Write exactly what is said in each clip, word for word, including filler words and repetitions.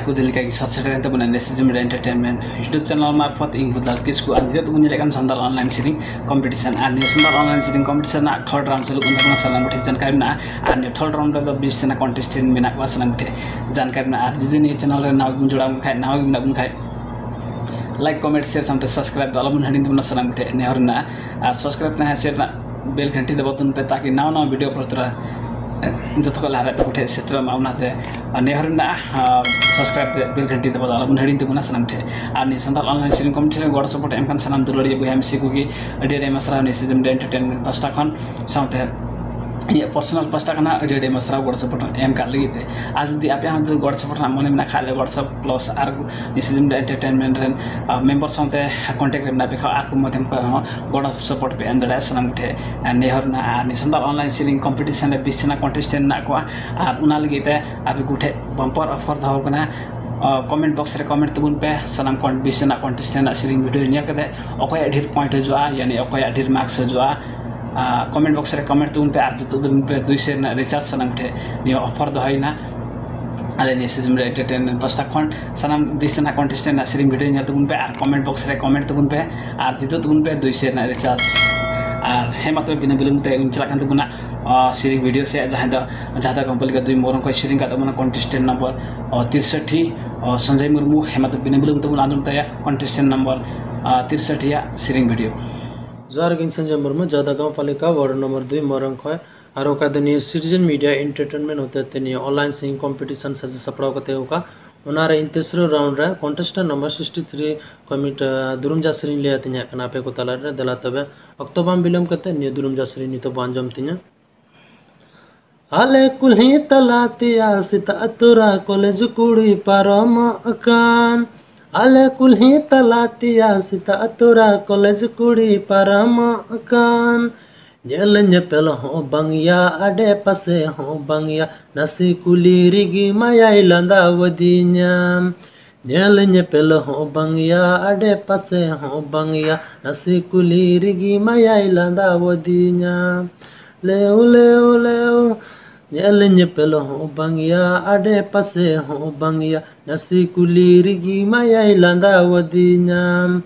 ᱠᱚ ᱫᱤᱱ ᱞᱮᱠᱟ ᱜᱮ ᱥᱟᱛ ᱥᱮᱴᱮᱨᱮᱱ ᱛᱟᱵᱚᱱᱟ ᱱᱮᱥᱮᱡᱤᱢ ᱮᱱᱴᱟᱨᱴᱮᱱᱢᱮᱱᱴ YouTube ᱪᱮᱱᱮᱞ ᱢᱟᱨᱯᱷᱚᱛ᱾ ᱤᱧ ᱵᱩᱫᱷᱞᱟᱞ ᱠᱤᱥᱠᱩ ᱟᱨ ᱱᱤᱛᱚᱜ ᱫᱚᱵᱚᱱ ᱧᱮᱞᱮᱫ ᱠᱟᱱ ᱥᱟᱱᱛᱟᱲ ᱚᱱᱞᱟᱭᱤᱱ ᱥᱮᱨᱮᱧ ᱠᱚᱢᱯᱤᱴᱤᱥᱚᱱ᱾ ᱟᱨ ᱱᱤᱭᱟᱹ ᱥᱟᱱᱛᱟᱲ ᱚᱱᱞᱟᱭᱤᱱ ᱥᱮᱨᱮᱧ ᱠᱚᱢᱯᱤᱴᱤᱥᱚᱱ ᱨᱮᱱᱟᱜ ᱛᱷᱟᱨᱰ ᱨᱟᱣᱩᱱᱰ ᱪᱟᱹᱞᱩᱜ ᱠᱟᱱ ᱛᱟᱵᱚᱱᱟ᱾ ᱥᱟᱱᱟᱢ ᱠᱚᱴᱷᱮᱱ ᱡᱟᱱᱠᱟᱨᱤ ᱢᱮᱱᱟᱜᱼᱟ᱾ ᱟᱨ ᱱᱤᱭᱟᱹ ᱛᱷᱟᱨᱰ ᱨᱟᱣᱩᱱᱰ ᱨᱮᱫᱚ ᱵᱤᱥ ᱡᱚᱱᱟ ᱠᱚᱱᱴᱮᱥᱴᱮᱱᱴ ᱢᱮᱱᱟᱜ ᱠᱚᱣᱟ᱾ ᱥᱟᱱᱟᱢ ᱠᱚᱴᱷᱮᱱ ᱡᱟᱱᱠᱟᱨᱤ ᱢᱮᱱᱟᱜᱼᱟ᱾ ᱟᱨ ᱡᱩᱫᱤ ᱱᱤᱭᱟᱹ ᱪᱮᱱᱮᱞ ᱨᱮ ᱱᱟᱣᱟ ᱜᱮᱵᱚᱱ ᱡᱚᱲᱟᱣ ᱠᱟᱱ ᱠᱷᱟᱡ, ᱱᱟᱣᱟ ᱜᱮ ᱢᱮᱱᱟᱜ ᱵᱚᱱ ᱠᱷᱟᱡ, ᱞᱟᱭᱤᱠ, ᱠᱚᱢᱮᱱᱴ, ᱥᱮᱭᱟᱨ ᱥᱟᱶᱛᱮ ᱥᱟᱵᱥᱠᱨᱟᱭᱤᱵ ᱫᱚ ᱟᱞᱚᱵᱚᱱ ᱦᱤᱲᱤᱧ ᱛᱟᱵᱚᱱᱟ᱾ ᱥᱟᱱᱟᱢ ᱠᱚᱴᱷᱮᱱ ᱱᱮᱦᱚᱨ ᱢᱮᱱᱟᱜᱼᱟ᱾ ᱟᱨ ᱥᱟᱵᱥᱠᱨᱟᱭᱤᱵ ᱨᱮᱱᱟᱜ ᱥᱮᱭᱟᱨ ᱨᱮᱱᱟᱜ ᱵᱮᱞ ᱜᱷᱟᱱᱴᱤ ᱫᱟᱵᱟᱣ ᱛᱟᱵᱚᱱ ᱯᱮ, ᱛᱟᱠᱤ ᱱᱟᱣᱟ ᱱᱟᱣᱟ ᱵᱷᱤᱰᱤᱭᱳ ᱯᱚᱨᱮ ᱛᱚᱨᱟ ᱡᱚᱛᱚ ᱠᱷᱚᱱ ᱞᱟᱦᱟ ᱨᱮ ᱟᱯᱮ ᱠᱚᱴᱷᱮᱱ ᱥᱮᱴᱮᱨᱚᱜ ᱢᱟ᱾ ᱚᱱᱟᱛᱮ ᱱᱮᱦᱚᱨ ᱢᱮᱱᱟᱜᱼᱟ, ᱥᱟᱵᱥᱠᱨᱟᱭᱤᱵ ᱨᱮ ᱵᱮᱞ ᱜᱷᱟᱱᱴᱤ ᱫᱟᱵᱟᱣ ᱫᱚ ᱟᱞᱚᱵᱚᱱ ᱦᱤᱲᱤᱧ ᱛᱟᱵᱚᱱᱟ ᱥᱟᱱᱟᱢ ᱴᱷᱮᱱ᱾ ᱟᱨ ᱱᱤᱭᱟᱹ ᱥᱟᱱᱛᱟᱲ ᱚᱱᱞᱟᱭᱤᱱ ᱥᱮᱨᱮᱧ ᱠᱚᱢᱤᱴᱤ ᱨᱮ ᱜᱚᱲᱚ ᱥᱚᱯᱚᱦᱚᱫ ᱮᱢ ᱠᱟᱱ ᱥᱟᱱᱟᱢ ᱫᱩᱞᱟᱹᱲᱤᱭᱟᱹ ᱵᱚᱭᱦᱟ ᱢᱤᱥᱤ ᱠᱚᱜᱮ ᱟᱹᱰᱤ ᱟᱹᱰᱤ ᱟᱭᱢᱟ ᱥᱟᱨᱦᱟᱣ ᱱᱮᱥᱮᱡᱤᱢ ᱮᱱᱴᱟᱨᱴᱮᱱᱢᱮᱱᱴ ᱯᱟᱥᱴᱟ ᱠᱷᱚᱱ᱾ ᱥᱟᱶᱛᱮ ᱤᱧᱟᱹᱜ ᱯᱟᱨᱥᱚᱱᱟᱞ ᱯᱟᱥᱴᱟ ᱠᱷᱚᱱᱟᱜ ᱟᱹᱰᱤ ᱟᱹᱰᱤ ᱟᱭᱢᱟ ᱥᱟᱨᱦᱟᱣ ᱜᱚᱲᱚ ᱥᱚᱯᱚᱦᱚᱫ ᱮᱢ ᱠᱟᱜ ᱞᱟᱹᱜᱤᱫ ᱛᱮ᱾ ᱟᱨ ᱡᱩᱫᱤ ᱟᱯᱮ ᱦᱚᱸ ᱡᱩᱫᱤ ᱜᱚᱲᱚ ᱥᱚᱯᱚᱦᱚᱫ ᱨᱮᱱᱟᱜ ᱢᱚᱱᱮ ᱢᱮᱱᱟᱜ ᱠᱷᱟᱡ, ᱟᱞᱮ WhatsApp ᱯᱞᱟᱥ ᱟᱨ ᱱᱮᱥᱮᱡᱤᱢ ᱮᱱᱴᱟᱨᱴᱮᱱᱢᱮᱱᱴ ᱨᱮᱱ ᱢᱮᱢᱵᱟᱨ ᱥᱟᱶᱛᱮ ᱠᱚᱱᱴᱮᱠᱴ ᱨᱮ ᱢᱮᱱᱟᱜ ᱯᱮ ᱠᱷᱟᱡ, ᱟᱠᱚ ᱢᱟᱫᱽᱫᱷᱚᱢ ᱠᱷᱚᱱ ᱦᱚᱸ ᱜᱚᱲᱚ ᱥᱚᱯᱚᱦᱚᱫ ᱯᱮ ᱮᱢ ᱫᱟᱲᱮᱭᱟᱜᱼᱟ᱾ ᱥᱟᱱᱟᱢ ᱠᱚᱴᱷᱮᱱ ᱱᱮᱦᱚᱨ ᱢᱮᱱᱟᱜᱼᱟ᱾ ᱟᱨ ᱱᱤᱭᱟᱹ ᱥᱟᱱᱛᱟᱲ ᱚᱱᱞᱟᱭᱤᱱ ᱥᱮᱨᱮᱧ ᱠᱚᱢᱯᱤᱴᱤᱥᱚᱱ ᱨᱮ ᱵᱤᱥ ᱡᱚᱱᱟ ᱠᱚᱱᱴᱮᱥᱴᱮᱱᱴ ᱢᱮᱱᱟᱜ ᱠᱚᱣᱟ᱾ ᱟᱨ ᱚᱱᱟ ᱞᱟᱹᱜᱤᱫ ᱛᱮ ᱟᱯᱮ ᱠᱚᱴᱷᱮᱱ ᱵᱟᱢᱯᱟᱨ ᱚᱯᱷᱟᱨ ᱫᱚᱦᱚ ᱠᱟᱱᱟ᱾ ᱠᱚᱢᱮᱱᱴ ᱵᱚᱠᱥ ᱨᱮ ᱠᱚᱢᱮᱱᱴ ᱛᱟᱵᱚᱱ ᱯᱮ᱾ ᱥᱟᱱᱟᱢ ᱠᱚᱱ ᱵᱤᱥ ᱨᱮᱱᱟᱜ ᱠᱚᱱᱴᱮᱥᱴᱮᱱᱴ ᱨᱮᱱᱟᱜ ᱥᱮᱨᱮᱧ ᱵᱷᱤᱰᱤᱭᱳ ᱧᱮᱞ ᱠᱟᱛᱮ ᱚᱠᱚᱭᱟᱜ ᱰᱷᱮᱨ ᱯᱚᱭᱮᱱᱴ ᱦᱤᱡᱩᱜᱼᱟ, ᱭᱟᱱᱤ ᱚᱠᱚᱭᱟᱜ ᱰᱷᱮᱨ ᱢᱟᱨᱠᱥ ᱦᱤᱡᱩᱜᱼᱟ, ᱠᱚᱢᱮᱱᱴ ᱵᱚᱠᱥ ᱨᱮ ᱠᱚᱢᱮᱱᱴ ᱛᱟᱵᱚᱱ ᱯᱮ ᱟᱨ ᱡᱤᱛᱟᱹᱜ ᱛᱟᱵᱚᱱ ᱯᱮ ᱫᱩᱭ ᱥᱮᱨ ᱨᱮᱱᱟᱜ ᱨᱤᱪᱟᱨᱡᱽ᱾ ᱥᱟᱱᱟᱢ ᱴᱷᱮᱱ ᱱᱤᱭᱟᱹ ᱚᱯᱷᱟᱨ ᱫᱚᱦᱚᱭᱮᱱᱟ᱾ ᱟᱞᱮ ᱱᱤᱭᱟᱹ ᱥᱤᱡᱤᱱ ᱨᱮ ᱮᱱᱴᱟᱨᱴᱮᱱᱢᱮᱱᱴ ᱯᱟᱥᱴᱟ ᱠᱷᱚᱱ ᱥᱟᱱᱟᱢ ᱵᱤᱥ ᱨᱮᱱᱟᱜ ᱠᱚᱱᱴᱮᱥᱴᱮᱱᱴ ᱨᱮᱱᱟᱜ ᱥᱮᱨᱮᱧ ᱵᱷᱤᱰᱤᱭᱳ ᱧᱮᱞ ᱛᱟᱵᱚᱱ ᱯᱮ ᱟᱨ ᱠᱚᱢᱮᱱᱴ ᱵᱚᱠᱥ ᱨᱮ ᱠᱚᱢᱮᱱᱴ ᱛᱟᱵᱚᱱ ᱯᱮ ᱟᱨ ᱡᱤᱛᱟᱹᱜ ᱛᱟᱵᱚᱱ ᱯᱮ ᱫᱩᱭ ᱥᱮᱨ ᱨᱮᱱᱟᱜ ᱨᱤᱪᱟᱨᱡᱽ᱾ ᱟᱨ ᱦᱮᱸ, ᱢᱟ ᱛᱚᱵᱮ ᱵᱤᱱᱟᱹ ᱵᱤᱞᱚᱢ ᱛᱮ ᱤᱧ ᱪᱟᱞᱟᱜ ᱠᱟᱱ ᱛᱟᱵᱚᱱᱟ ᱥᱮᱨᱮᱧ ᱵᱷᱤᱰᱤᱭᱳ ᱥᱮ ᱡᱟᱦᱟᱸᱭ ᱫᱚ ᱡᱟᱦᱟᱸ ᱫᱚ ᱠᱚᱢᱯᱟᱱᱤ ᱠᱟ ᱫᱩᱭ ᱢᱚᱨᱚᱝ ᱠᱷᱚᱱ ᱥᱮᱨᱮᱧ ᱠᱟᱫ ᱛᱟᱵᱚᱱᱟ ᱠᱚᱱᱴᱮᱥᱴᱮᱱᱴ ᱱᱚᱢᱵᱚᱨ ᱛᱤᱨᱥᱚᱴᱷᱤ ᱥᱚᱧᱡᱚᱭ ᱢᱩᱨᱢᱩ᱾ ᱦᱮᱸ, ᱢᱟ ᱛᱚᱵᱮ ᱵᱤᱱᱟᱹ ᱵᱤᱞᱚᱢ ᱛᱮᱵᱚᱱ ᱟᱸᱡᱚᱢ ᱛᱟᱭᱟ ᱠᱚᱱᱴᱮᱥᱴᱮᱱᱴ ᱱᱚᱢᱵᱚᱨ ᱛᱤᱨᱥᱚᱴᱷᱤ ᱟᱜ ᱥᱮᱨᱮᱧ ᱵᱷᱤᱰᱤᱭᱳ᱾ ᱡᱚᱦᱟᱨ ᱜᱮ, ᱤᱧ ᱥᱚᱧᱡᱚᱭ ᱢᱩᱨᱢᱩ, ᱡᱟᱦᱟᱸ ᱫᱚ ᱜᱟᱶᱯᱟᱞᱤᱠᱟ ᱣᱟᱨᱰ ᱱᱚᱢᱵᱚᱨ ᱫᱩᱭ ᱢᱚᱨᱚᱝ ᱠᱷᱚᱱ᱾ ᱟᱨ ᱚᱠᱟ ᱫᱚ ᱱᱤᱭᱟᱹ ᱥᱤᱴᱤᱡᱮᱱ ᱢᱤᱰᱤᱭᱟ ᱮᱱᱴᱟᱨᱴᱮᱱᱢᱮᱱᱴ ᱦᱚᱛᱮᱛᱮ ᱱᱤᱭᱟᱹ ᱚᱱᱞᱟᱭᱤᱱ ᱥᱮᱨᱮᱧ ᱠᱚᱢᱯᱤᱴᱤᱥᱚᱱ ᱥᱟᱡᱟᱣ ᱥᱟᱯᱲᱟᱣ ᱠᱟᱛᱮ ᱚᱠᱟ, ᱚᱱᱟ ᱨᱮ ᱤᱧ ᱛᱮᱥᱨᱚ ᱨᱟᱣᱩᱱᱰ ᱨᱮ ᱠᱚᱱᱴᱮᱥᱴᱮᱱᱴ ᱱᱚᱢᱵᱚᱨ ᱥᱤᱠᱥᱴᱤ ᱛᱷᱨᱤ ᱠᱷᱚᱱ ᱢᱤᱫ ᱫᱩᱨᱩᱢ ᱡᱟ ᱥᱮᱨᱮᱧ ᱞᱟᱹᱭ ᱟᱹᱛᱤᱧ ᱦᱮᱡ ᱠᱟᱱᱟ ᱟᱯᱮ ᱠᱚ ᱛᱟᱞᱟᱨᱮ᱾ ᱫᱮᱞᱟ ᱛᱚᱵᱮ ᱚᱠᱛᱚ ᱵᱟᱝ ᱵᱤᱞᱚᱢ ᱠᱟᱛᱮ ᱱᱤᱭᱟᱹ ᱫᱩᱨᱩᱢ ᱡᱟ ᱥᱮᱨᱮᱧ ᱱᱤᱛᱚᱜ ᱵᱚ ᱟᱸᱡᱚᱢ ᱛᱤᱧᱟ᱾ ᱟᱞᱮ ᱠᱩᱞᱦᱤ ᱛᱟᱞᱟ ᱛᱮᱭᱟ ᱥᱮᱛᱟᱜ ᱛᱚᱨᱟ ᱠᱚᱞᱮᱡᱽ ᱠᱩᱲᱤ ᱯᱟᱨᱚᱢᱚᱜ ᱠᱟᱱ᱾ ᱟᱞᱮ ᱠᱩᱞᱦᱤ ᱛᱟᱞᱟ ᱛᱮᱭᱟ ᱥᱮᱛᱟᱜ ᱛᱚᱨᱟ ᱠᱚᱞᱮᱡᱽ ᱠᱩᱲᱤ ᱯᱟᱨᱚᱢᱚᱜ ᱠᱟᱱ᱾ ᱧᱮᱞ ᱧᱮᱯᱮᱞ ᱦᱚᱸ ᱵᱟᱝᱭᱟ, ᱟᱰᱮ ᱯᱟᱥᱮ ᱦᱚᱸ ᱵᱟᱝᱭᱟ, ᱱᱟᱥᱮ ᱠᱩᱞᱤ ᱨᱮᱜᱮ ᱢᱟᱭᱟᱭ ᱞᱟᱸᱫᱟᱣᱟᱫᱤᱧᱟ᱾ ᱧᱮᱞ ᱧᱮᱯᱮᱞ ᱦᱚᱸ ᱵᱟᱝᱭᱟ, ᱟᱰᱮ ᱯᱟᱥᱮ ᱦᱚᱸ ᱵᱟᱝᱭᱟ, ᱱᱟᱥᱮ ᱠᱩᱞᱤ ᱨᱮᱜᱮ ᱢᱟᱭᱟᱭ ᱞᱟᱸᱫᱟᱣᱟᱫᱤᱧᱟ᱾ ᱞᱮᱣ ᱞᱮᱣ ᱞᱮᱣ, ᱧᱮᱞ ᱧᱮᱯᱮᱞ ᱦᱚᱸ ᱵᱟᱝᱭᱟ, ᱟᱰᱮ ᱯᱟᱥᱮ ᱦᱚᱸ ᱵᱟᱝᱭᱟ, ᱱᱟᱥᱮ ᱠᱩᱞᱤ ᱨᱮᱜᱮ ᱢᱟᱭᱟᱭ ᱞᱟᱸᱫᱟ ᱟᱹᱫᱤᱧᱟ᱾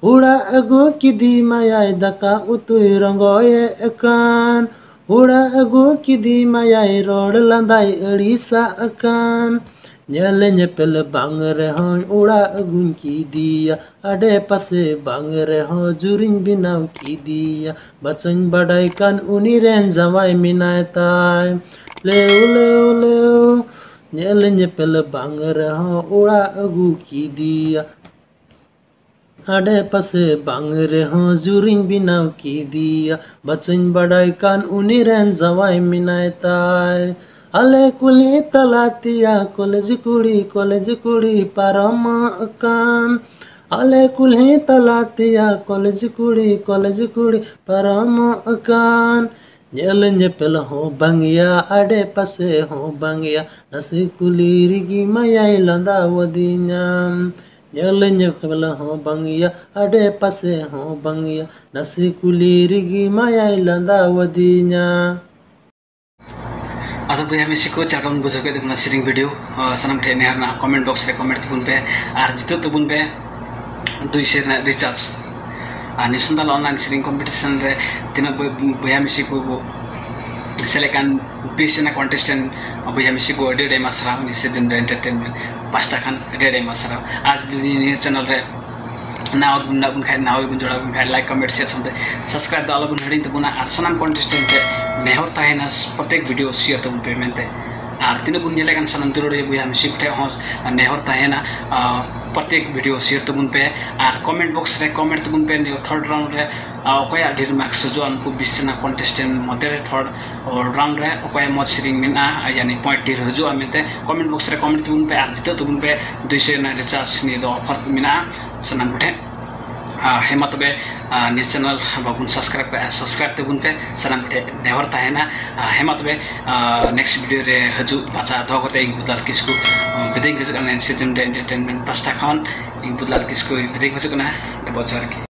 ᱚᱲᱟᱜ ᱟᱹᱜᱩ ᱠᱮᱫᱮ ᱢᱟᱭᱟᱭ, ᱫᱟᱠᱟ ᱩᱛᱩᱭ ᱨᱚᱸᱜᱚᱭᱮᱫ ᱠᱟᱱ᱾ ᱚᱲᱟᱜ ᱟᱹᱜᱩ ᱠᱮᱫᱮ ᱢᱟᱭᱟᱭ, ᱨᱚᱲ ᱞᱟᱸᱫᱟᱭ ᱟᱹᱲᱤᱥᱟᱜ ᱠᱟᱱ᱾ ᱧᱮᱞ ᱧᱮᱯᱮᱞ ᱵᱟᱝ ᱨᱮᱦᱚᱸᱭ ᱚᱲᱟᱜ ᱟᱹᱜᱩᱧ ᱠᱮᱫᱮᱭᱟ, ᱟᱰᱮ ᱯᱟᱥᱮ ᱵᱟᱝ ᱨᱮᱦᱚᱸ ᱡᱩᱨᱤᱧ ᱵᱮᱱᱟᱣ ᱠᱮᱫᱮᱭᱟ᱾ ᱵᱟᱪᱚᱧ ᱵᱟᱰᱟᱭ ᱠᱟᱱ ᱩᱱᱤ ᱨᱮᱱ ᱡᱟᱶᱟᱭ ᱢᱮᱱᱟᱭ ᱛᱟᱭ᱾ ᱞᱮᱣ ᱞᱮᱣ ᱞᱮᱣ, ᱧᱮᱞ ᱧᱮᱯᱮᱞ ᱵᱟᱝ ᱨᱮᱦᱚᱸ ᱚᱲᱟᱜ ᱟᱹᱜᱩ ᱠᱮᱫᱮᱭᱟ᱾ ᱟᱰᱮ ᱯᱟᱥᱮ ᱵᱟᱝ ᱨᱮᱦᱚᱸ ᱡᱩᱨᱤᱧ ᱵᱮᱱᱟᱣ ᱠᱮᱫᱮᱭᱟ᱾ ᱵᱟᱪᱚᱧ ᱵᱟᱰᱟᱭ ᱠᱟᱱ ᱩᱱᱤ ᱨᱮᱱ ᱡᱟᱶᱟᱭ ᱢᱮᱱᱟᱭ ᱛᱟᱭ᱾ ᱟᱞᱮ ᱠᱩᱞᱦᱤ ᱛᱟᱞᱟ ᱛᱮᱭᱟ ᱠᱚᱞᱮᱡᱽ ᱠᱩᱲᱤ, ᱠᱚᱞᱮᱡᱽ ᱠᱩᱲᱤ ᱯᱟᱨᱚᱢᱚᱜ ᱠᱟᱱ᱾ ᱟᱞᱮ ᱠᱩᱞᱦᱤ ᱛᱟᱞᱟ ᱛᱮᱭᱟ ᱠᱚᱞᱮᱡᱽ ᱠᱩᱲᱤ, ᱠᱚᱞᱮᱡᱽ ᱠᱩᱲᱤ ᱯᱟᱨᱚᱢᱚᱜ ᱠᱟᱱ᱾ ᱧᱮᱞ ᱧᱮᱯᱮᱞ ᱦᱚᱸ ᱵᱟᱝᱭᱟ, ᱟᱰᱮ ᱯᱟᱥᱮ ᱦᱚᱸ ᱵᱟᱝᱭᱟ, ᱱᱟᱥᱮ ᱠᱩᱞᱤ ᱨᱮᱜᱮ ᱢᱟᱭᱟᱭ ᱞᱟᱸᱫᱟ ᱟᱹᱫᱤᱧᱟ᱾ ᱧᱮᱞ ᱧᱮᱯᱮᱞ ᱦᱚᱸ ᱵᱟᱝᱭᱟ, ᱟᱰᱮ ᱯᱟᱥᱮ ᱦᱚᱸ ᱵᱟᱝᱭᱟ, ᱱᱟᱥᱮ ᱠᱩᱞᱤ ᱨᱮᱜᱮ ᱢᱟᱭᱟᱭ ᱞᱟᱸᱫᱟ ᱟᱹᱫᱤᱧᱟ᱾ ᱟᱪᱪᱷᱟ ᱵᱚᱭᱦᱟ ᱢᱤᱥᱤ ᱠᱚ, ᱪᱮᱫ ᱞᱮᱠᱟ ᱵᱚᱱ ᱵᱩᱡᱷᱟᱹᱣ ᱠᱮᱫ ᱛᱟᱵᱚᱱᱟ ᱥᱮᱨᱮᱧ video? ᱟᱨ ᱥᱟᱱᱟᱢ ᱴᱷᱮᱱ ᱱᱮᱦᱚᱨ ᱨᱮᱱᱟᱜ comment box ᱨᱮ comment ᱛᱟᱵᱚᱱ ᱯᱮ ᱟᱨ ᱡᱤᱛᱟᱹᱜ ᱛᱟᱵᱚᱱ ᱯᱮ ᱫᱩᱭᱥᱚ ᱨᱮᱱᱟᱜ recharge᱾ ᱟᱨ ᱱᱤᱭᱟᱹ ᱥᱟᱱᱛᱟᱲ online singing competition ᱨᱮ ᱛᱤᱱᱟᱹᱜ ᱵᱚᱭ-, ᱵᱚᱭᱦᱟ ᱢᱤᱥᱤ ᱠᱚ ᱠᱚ ᱥᱮᱞᱮᱫ ᱠᱟᱱ, ᱵᱤᱥ ᱨᱮᱱᱟᱜ contestant ᱵᱚᱭᱦᱟ ᱢᱤᱥᱤ ᱠᱚ ᱟᱹᱰᱤ ᱟᱹᱰᱤ ᱟᱭᱢᱟ ᱥᱟᱨᱦᱟᱣ᱾ ᱱᱤᱭᱟᱹ season ᱨᱮ entertainment ᱯᱟᱥᱴᱟ ᱠᱷᱚᱱ ᱟᱹᱰᱤ ᱟᱹᱰᱤ ᱟᱭᱢᱟ ᱥᱟᱨᱦᱟᱣ᱾ ᱟᱨ ᱡᱩᱫᱤ ᱱᱤᱭᱟᱹ channel ᱨᱮ ᱱᱟᱣᱟ ᱜᱮ ᱢᱮᱱᱟᱜ ᱵᱚᱱ ᱠᱷᱟᱱ, ᱱᱟᱣᱟ ᱜᱮᱵᱚᱱ ᱡᱚᱲᱟᱣ ᱵᱚᱱ ᱠᱷᱟᱱ, like, comment, share ᱥᱟᱶᱛᱮ subscribe ᱫᱚ ᱟᱞᱚᱵᱚᱱ ᱦᱤᱲᱤᱧ ᱛᱟᱵᱚᱱᱟ᱾ ᱟᱨ ᱥᱟᱱᱟᱢ contestant ᱴᱷᱮᱱ ᱱᱮᱦᱚᱨ ᱛᱟᱦᱮᱱᱟ, ᱯᱨᱚᱛᱮᱠ video share ᱛᱟᱵᱚᱱ ᱯᱮ ᱢᱮᱱᱛᱮ᱾ ᱟᱨ ᱛᱤᱱᱟᱹᱜ ᱵᱚᱱ ᱧᱮᱞᱮ ᱠᱟᱱ ᱥᱟᱱᱟᱢ ᱫᱩᱞᱟᱹᱲᱤᱭᱟᱹ ᱵᱚᱭᱦᱟ ᱢᱤᱥᱤ ᱠᱚ ᱴᱷᱮᱱ ᱦᱚᱸ ᱱᱮᱦᱚᱨ ᱛᱟᱦᱮᱱᱟ, ᱟᱨ ᱯᱨᱚᱛᱮᱠ video share ᱛᱟᱵᱚᱱ ᱯᱮ᱾ ᱟᱨ comment box ᱨᱮ comment ᱛᱟᱵᱚᱱ ᱯᱮ, ᱱᱤᱭᱟᱹ third round ᱨᱮ, ᱟᱨ ᱚᱠᱚᱭᱟᱜ ᱰᱷᱮᱨ marks ᱦᱤᱡᱩᱜᱼᱟ, ᱩᱱᱠᱩ ᱵᱤᱥ ᱡᱚᱱᱟ contestant ᱢᱚᱫᱽᱫᱷᱮ ᱨᱮ third round ᱨᱮ ᱚᱠᱚᱭᱟᱜ ᱢᱚᱡᱽ ᱥᱮᱨᱮᱧ ᱢᱮᱱᱟᱜᱼᱟ, ᱭᱟᱱᱤ point ᱰᱷᱮᱨ ᱦᱤᱡᱩᱜᱼᱟ ᱢᱮᱱᱛᱮ comment box ᱨᱮ comment ᱛᱟᱵᱚᱱ ᱯᱮ ᱟᱨ ᱡᱤᱛᱟᱹᱜ ᱛᱟᱵᱚᱱ ᱯᱮ ᱫᱩᱭᱥᱚ ᱨᱮᱱᱟᱜ recharge᱾ ᱱᱤᱭᱟᱹ ᱫᱚ offer ᱢᱮᱱᱟᱜᱼᱟ ᱥᱟᱱᱟᱢ ᱠᱚᱴᱷᱮᱱ᱾ ᱟᱨ ᱦᱮᱸ ᱢᱟ ᱛᱚᱵᱮ, ᱟᱨ ᱱᱤᱭᱟᱹ channel ᱵᱟᱵᱚᱱ subscribe ᱠᱟᱜᱼᱟ, subscribe ᱛᱟᱵᱚᱱ ᱯᱮ, ᱥᱟᱱᱟᱢ ᱠᱚᱴᱷᱮᱱ ᱱᱮᱦᱚᱨ ᱛᱟᱦᱮᱱᱟ᱾ ᱟᱨ ᱦᱮᱸ ᱢᱟ ᱛᱚᱵᱮ, ᱟᱨ next video ᱨᱮ ᱦᱤᱡᱩᱜ ᱵᱟᱪᱷᱟ ᱫᱚᱦᱚ ᱠᱟᱛᱮ ᱤᱧ ᱵᱩᱫᱟᱞ ᱠᱤᱥᱠᱩ, ᱟᱨ ᱵᱤᱫᱟᱹᱭ ᱦᱤᱡᱩᱜ ᱠᱟᱱᱟ ᱱᱤᱭᱟᱹ season ᱨᱮ entertainment ᱯᱟᱥᱴᱟ ᱠᱷᱚᱱ᱾ ᱤᱧ ᱵᱩᱫᱟᱞ ᱠᱤᱥᱠᱩ ᱵᱤᱫᱟᱹᱭ ᱦᱤᱡᱩᱜ ᱠᱟᱱᱟ᱾ ᱰᱚᱵᱚᱞ ᱡᱚᱦᱟᱨ ᱜᱮ᱾